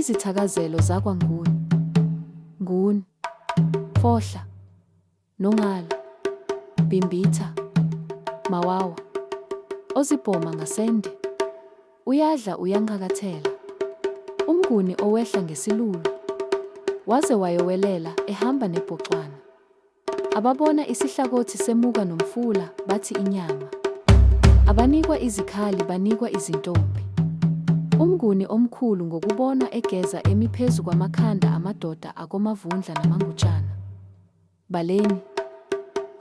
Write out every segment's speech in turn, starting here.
Izithakazelo zakwa Nguni. Nguni. Fohla. Nongalo. Bhimbitha. Mawawa. Ozibhoma ngasende. Uyadla uyanqakathela. UMnguni owehla ngesilulu. Waze wayowelela ehamba nebhoxwana. Ababona isihlakothi semuka nomfula bathi inyama. Abanikwa izikhali banikwa izintombi. UMnguni omkhulu ngokubonwa egeza emi phezu kwamakhanda amadoda akoMavundla naMangutshana. Baleni.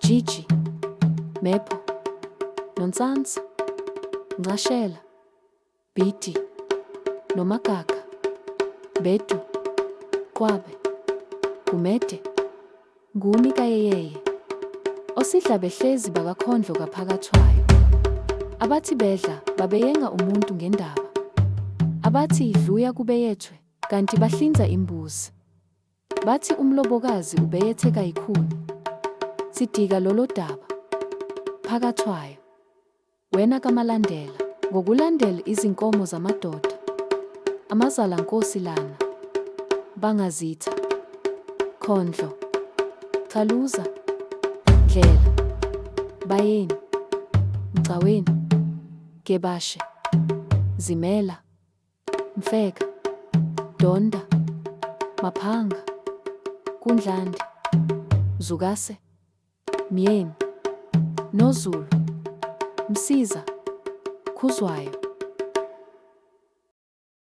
Jiji. Mepho. Nonsansa. Nxashela. Bhidi. Nomagaga. Mbedu. Qwabe. Gumede. Nguni kaYeyeye. Osidlabehlezi bakaKhondlo kaPhakathwayo. Abathi bedla babeyenga umuntu ngendaba. Abathi dluya kubeyethwe kanti bahlinza imbuzi. Bathi umlobokazi ubeyethe kayikhuni. Sidika lolo daba. Phakathwayo. Wena kaMalandela. Ngokulandel izinkomo zamadoda. Amazalankosi lana. Bangazitha. Khondlo. Caluza. Ndlela. Bayeni. Mgcaweni. Gebashe. Zimela. Mfeka. Donda. Maphanga. Kundlande. Mzukase. Myeni. Nozulu. Msiza. Khuzwayo.